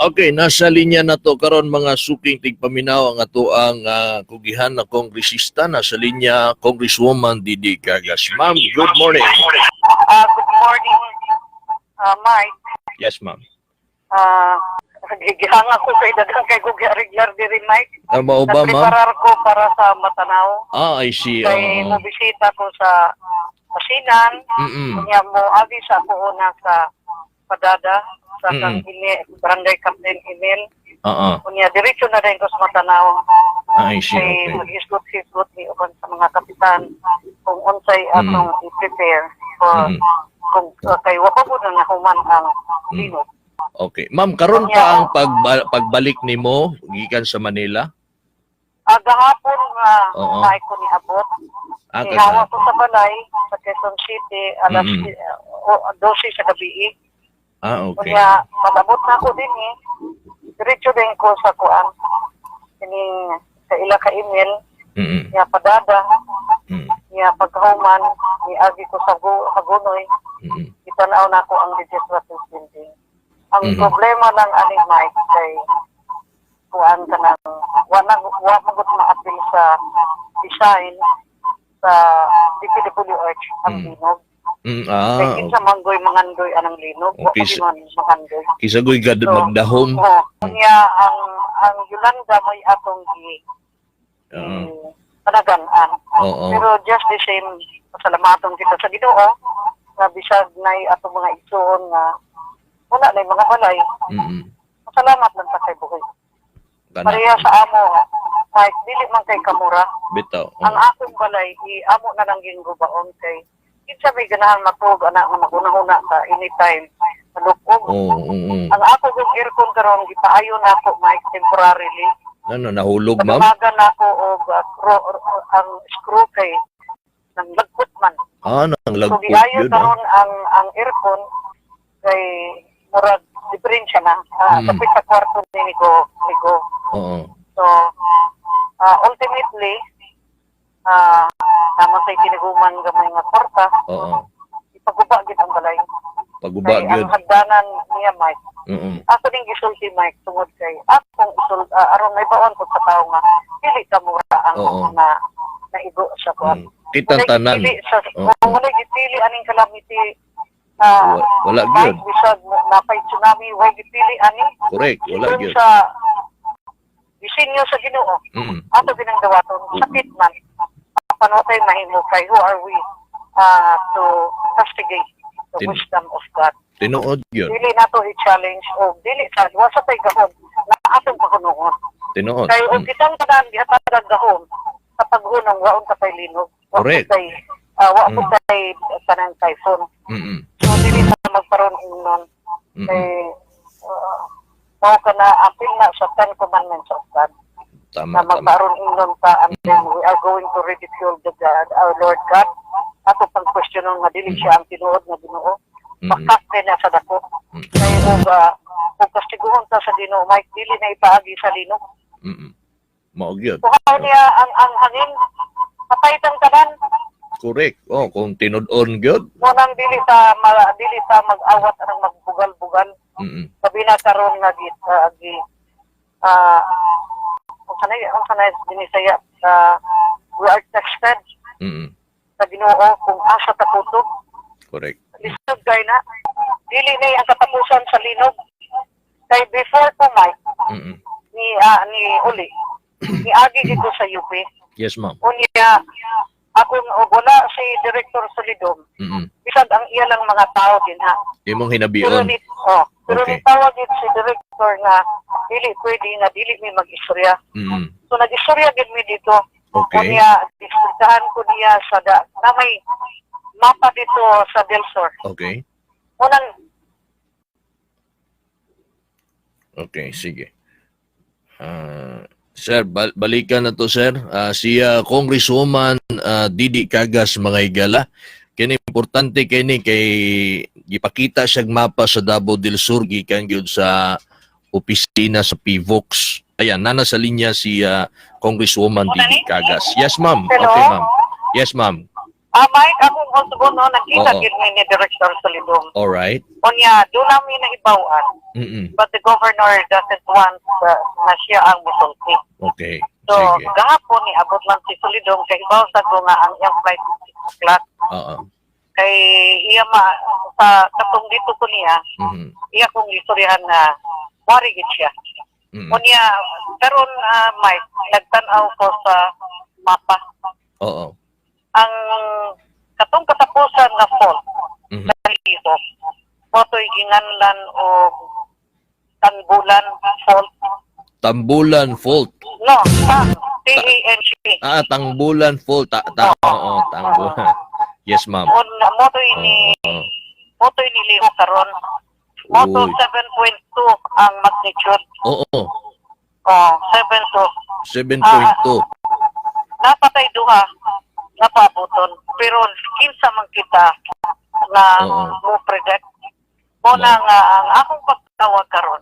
Okay, nasa linya na to karon, mga suking tigpaminaw, ang atoang kugihan na kongresista. Nasa linya, Congresswoman Didi Cagas. Ma'am, good morning. Good morning, Mike. Yes, ma'am. Gigihanga ko kay daghang kay ko regular diri, Mike. Tama ba, ma'am? Nagpreparar ko para sa Matanao. Ah, I see. Kay Oo. mo bisita ko sa Pasinan. Unya mo agi sa ako una sa Padada sa kang ini Barangay Captain Emil. Unya diretso na din ko sa Matanao. Ah, I see. Kay mag-isgot-isgot ni uban sa mga kapitan kung unsay atong i-prepare for kung kay wa pa gud na nahuman ang linog. Okay. Ma'am, karon pa ang pagbalik nimo gikan sa Manila? Gahapon nga Mike ko niabot. Nihawa ko sa balay sa Quezon City alas 12 sa gabi. Unya pag-abot na ako din eh. Diretso din ko sa kuan kining sa ila ka email niya padada niya pagkahuman niagi ko sa Hagonoy, itanaw na ako ang legislative building. Ang problema lang ani, Mike, kay kuan ka nang wala wa man gud maapil sa design sa DPWH ang linog. Kay kinsa manggoy mangandoy anang linog, wa pa man mangandoy. Kisagoy gad So, magdahom. Oh, unya ang Yolanda may atong gi panagan-an. Pero just the same, pasalamaton kita sa Ginoo nga bisag nay atong mga igsuon nga wala na mga balay. Pasalamat lang ta kay buhi. Kana. Pareha sa amo, Mike, dili man kay kamura. Bitaw. Ang akong balay, i-amo na lang ginggubaon kay kinsa may ganahan matuog ana nga maghuna-huna ka anytime malukog. Oo, oo. Ang ako kong aircon karon gipaayo na ako, Mike, temporarily. Ano, nahulog, ma'am? Padumagan na ako og ang screw kay nang lagkot man. Ah, nang So lagpot giayo yun. karon ang aircon kay murag diferensya na. Kapit sa kwarto ni ko. So ultimately tama sa tinaguman gamay nga kwarta, ipaguba gid ang balay. Paguba Kay gyud. ang hagdanan niya, Mike. Ako din gisulti, Mike, tungod kay akong isul aron may baon ko sa tao nga dili ka mura ang mga naigo sa kuan. Kitang tanan. Gipili sa kung wala gipili aning calamity Wala Mike, gyud. bisag napay tsunami, way gipili ani. Correct, wala Doon gyud. sa disenyo sa Ginoo, ato ginang dawaton, sakit man. Apan wa tay mahimo kay who are we to castigate the wisdom of God? Tinuod gyud. Dili nato i-challenge o dili sa wa sa tay gahom na atong paghunungon. Tinuod. Kay og kitang tanan gihatag gahom sa paghunong, waon ka tay linog. Wa tay wa tay kanang typhoon. So dili ta magparon ingnon kay mao ka na apil na sa Ten Commandments of God Tama, na tama. magparon ingnon ta and then we are going to ridicule the God, our Lord God. Ato pang questionon nga dili siya ang tinuod nga Ginoo. Makat na sa dako. Kay og kastiguhon ta sa Ginoo, Mike, dili na ipaagi sa linog. Mao gyud. Kuhaon niya ang hangin, patay tang tanan. Correct. Oh, kung tinud-on gyud. Mo nang dili ta mag-awat anang magbugal-bugal. Sabi na karon nga gi gi kung sanay binisaya, we are tested sa Ginoo kung asa ta kutob. Lisod kay na dili na ang katapusan sa linog kay before ko, Mike, ni uli ni agi dito sa UP. Yes, ma'am. Unya akong og wala si Director Solidum, bisag ang iya lang mga tao din ha Imong pero hinabion. ni oh, pero nitawag gid si director nga dili pwede nga dili mi mag-istorya. So nag-istorya gid mi dito. Unya diskurtahan ko niya sa da, na may mapa dito sa Del Sur. Unang Okay, sige. Sir, balikan na to, sir. Si Congresswoman Didi Cagas, mga higala. Kini importante kini kay gipakita siyang mapa sa Davao del Sur gikan gyud sa opisina sa PHIVOLCS. Ayan, nana sa linya si Congresswoman Didi Cagas. Yes, ma'am. Hello? Okay, ma'am. Yes, ma'am. Ah, Mike, akong usbon, no, nagkita gid mi ni Director Solidum. Unya, doon namin nahibaw-an. But the governor doesn't want na siya ang musulti. So, gahapon ni abot lang si Solidum kay hibaw sa ko nga ang iyang flight is 6 o'clock. Kay iya ma sa katong dito ko niya, iya kong istoryahan nga wari gid siya. Unya karon, Mike, nagtan-aw ko sa mapa. Ang katong katapusan nga fault sa Lihok, moto'y ginganlan og Tangbulan Fault. Tambulan Fault. No, Tang, Tang. Ah, Tangbulan Fault. Ta, ta, oo, Tangbulan. Yes, ma'am. On moto'y ni moto'y ni Lihok karon. Moto Uy. 7.2 ang magnitude. Oh, 7.2. 7.2. Napatay duha napabuton, pero kinsa man kita nga mo predict mo na nga ang akong pagtawag karon,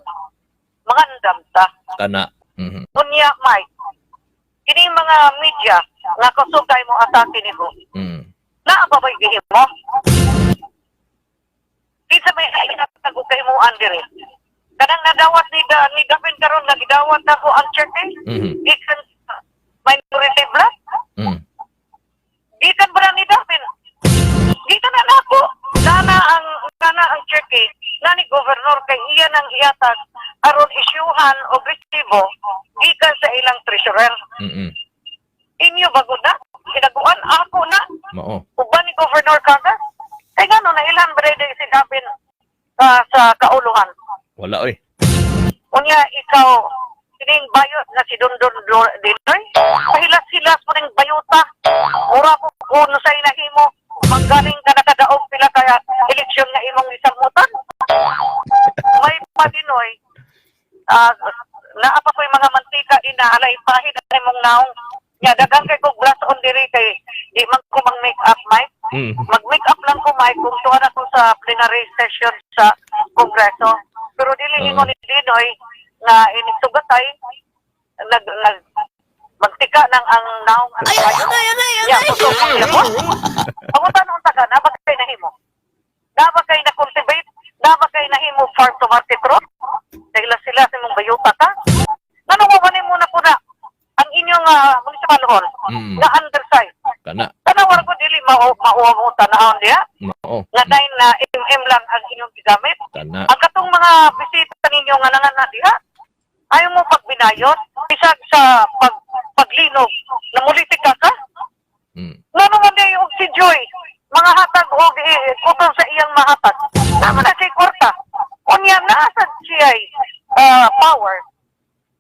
mangandam ta. Kana. Unya, Mike, kini mga media nga kusog kay mo atake nimo, naa pa ba'y gihimo? Kinsa may tago kay mo diri kanang nadawat ni Davin karon nga gidawat nako ang cheque gikan sa minority bloc? Gikan ba na ni Davin? Gikan na nako. Nana ang cheque na ni governor kay iya nang ihatag aron isyuhan og resibo gikan sa ilang treasurer. Inyo bago na ginaguan ako na Mao. Uban ni Governor Cagas. Kay ngano na ilan ba si Davin sa kauluhan? Wala oy. Unya ikaw, kining bayot na si Dondon Dinoy, pahilas-hilas mo ning bayuta. Mura ko kuno sa inahimo, manggaling ka nakadaog pila kaya eleksyon nga imong isalmutan. May pa Dinoy, naa pa ko'y mga mantika din na alay pahid ang imong naong. Nya daghang kay kog blush on diri kay di man ko mang make up, Mike. Mag-make up lang ko, Mike, kung tuwa na ko sa plenary session sa Kongreso. Pero dili ingon ni Dinoy nga inigsugatay nag nag magtika ng ang naong ang Ay, bayo. ay, ay, ay, Ya, ay. totoo po siya po. Pangutan unta ka, na ba kay nahimo? Na ba kay na-cultivate? Na ba kay nahimo farm to market road? Dahil sila sa imong bayuta ka? Ngano mo ba nimo na kuna ang inyong municipal hall na undersized? Kana. Tanaw ko dili mao mao mo tanawon diha Mao. nga 9 na mm lang ang inyong gigamit. Kana. Ang katong mga bisita ninyo nga nangana diha, ayaw mo pagbinayon, bisag sa paglinog, namulitik ka ka? Ngano man di og si Joy, mga hatag og kutob sa iyang mahatag. Tama na siya kwarta. Unya nasa siya power.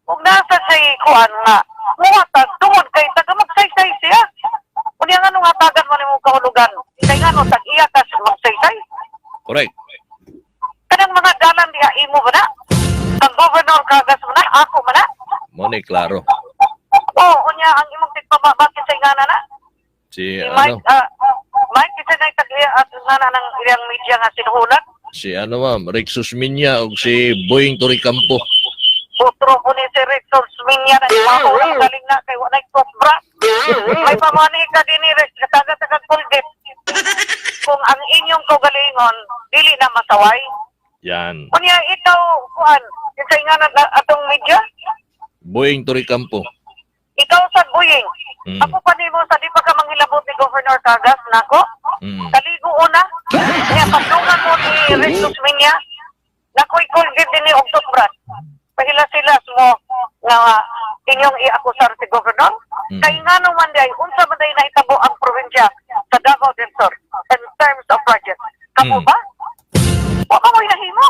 Ug nasa siya kuan nga muhatag tungod kay taga magsaysay siya. Unya ngano hatagan mo nimo kahulugan? Kay ngano tag iya ka sa magsaysay? Correct. Kanang mga dalan diha imo ba na? Ang governor Cagas mo na, ako man na. Mo ni klaro. Oh, unya ang imong tigpababa sa ingana na. Si Si ano, Mike, Mike, kasi na tag-iya at ngana ng iyang media nga sinuhulat. Si ano ma'am, Rick Susminya ug si Boying Toricampo. Putro po ni si Rex Minya na imaho ang galing na kay walay toothbrush. May pamani ka din ni Rex, kataga-taga Colgate. Kung ang inyong kaugalingon, dili na masaway. Yan. Unya ikaw, kuan, sa ingana na atong media, Boying Toricampo. Ikaw sa Buying. Ako pa nimo sa di pa ka manghilabot ni Governor Cagas nako. Kaligo una. Kaya pagdungan mo ni Rex Minya, nakoy Colgate din ni og toothbrush. Pahila-silas mo nga inyong iakusar si Governor. Kay ngano man day, unsa man day nahitabo ang probinsya sa Davao del Sur in terms of budget? Kamo ba? Wa ka mo'y nahimo.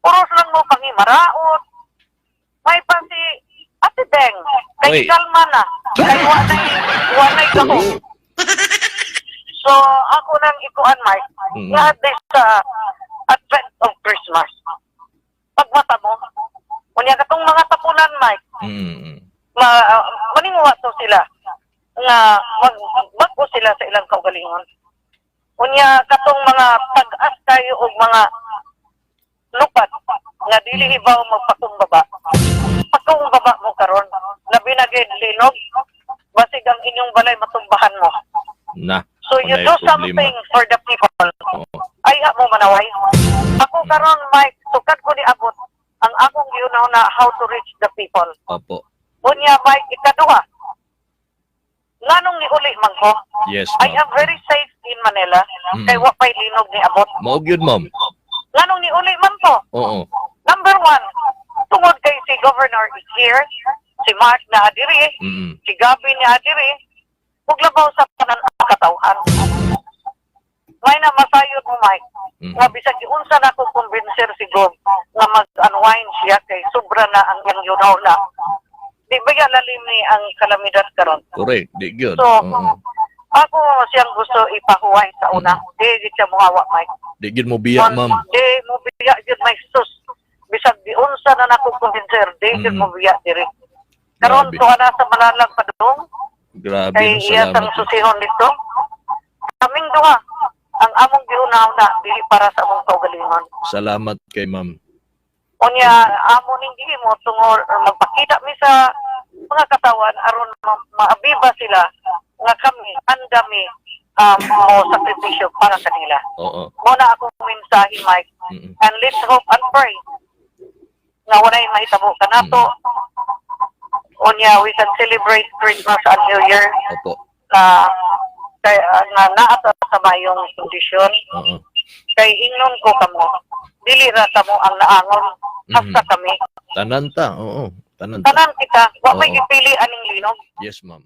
Puros lang mo pangimaraot. May pa si Ate Deng. Kay Oy. kalma na. Kay wa na'y kaho. So, ako nang ikuan, Mike. Lahat din sa advent of Christmas. Pagmata mo, unya katong mga tapunan, Mike, maninguha to sila nga magbag-o sila sa ilang kaugalingon. Unya katong mga pag-as tayo og mga lupat nga dili hibaw magpakumbaba. Pakumbaba mo karon, labi na gid linog, basig ang inyong balay matumbahan mo. Na. So you Walay do problema. something for the people. Ay mo manaway. Ako karon, Mike, sukad ko niabot, ang akong gihuna how to reach the people. Unya, Mike, ikaduha. Nganong niuli man ko? I Ma'am. Am very safe in Manila kay wa pay linog niabot. Mao gyud, ma'am. Nganong niuli man ko? Number one, tungod kay si Governor is here, si Mark na diri, si Gabi na diri, ug labaw sa tanan ang katawhan. May na masayod mo, Mike, nga bisag giunsa na ko kumbinser si Gov nga mag-unwind siya kay sobra na ang iyang yunaw na. Di ba ya lalim ni ang kalamidad karon? Correct. Di gyud. So, ako siyang gusto ipahuway sa una. Di gid siya muhawa, Mike. Di gyud mo biya, ma'am. Di mo biya gyud, Mike, sus. Bisag giunsa na nako kumbinser, di gyud mo biya diri. Karon Grabe. tuwa na sa Malalag padung Grabe, kay no, iya sang salamat. susihon dito. Kaming duha ang among gihuna-huna dili para sa among kaugalingon. Salamat kay ma'am. Unya amo ning gihimo tungod magpakita mi sa mga katawan aron maabiba sila nga kami andami mo sakripisyo para kanila. Mo na akong mensahe, Mike. And let's hope and pray nga walay mahitabo kanato. Unya we can celebrate Christmas and New Year na kay nga naa ta sa mayong kondisyon kay ingnon ko kamo, dili ra kamo ang naangon, hasta kami. Tanan ta, oo. Tanan ta. Tanan kita, wa may gipili aning linog. Yes, ma'am.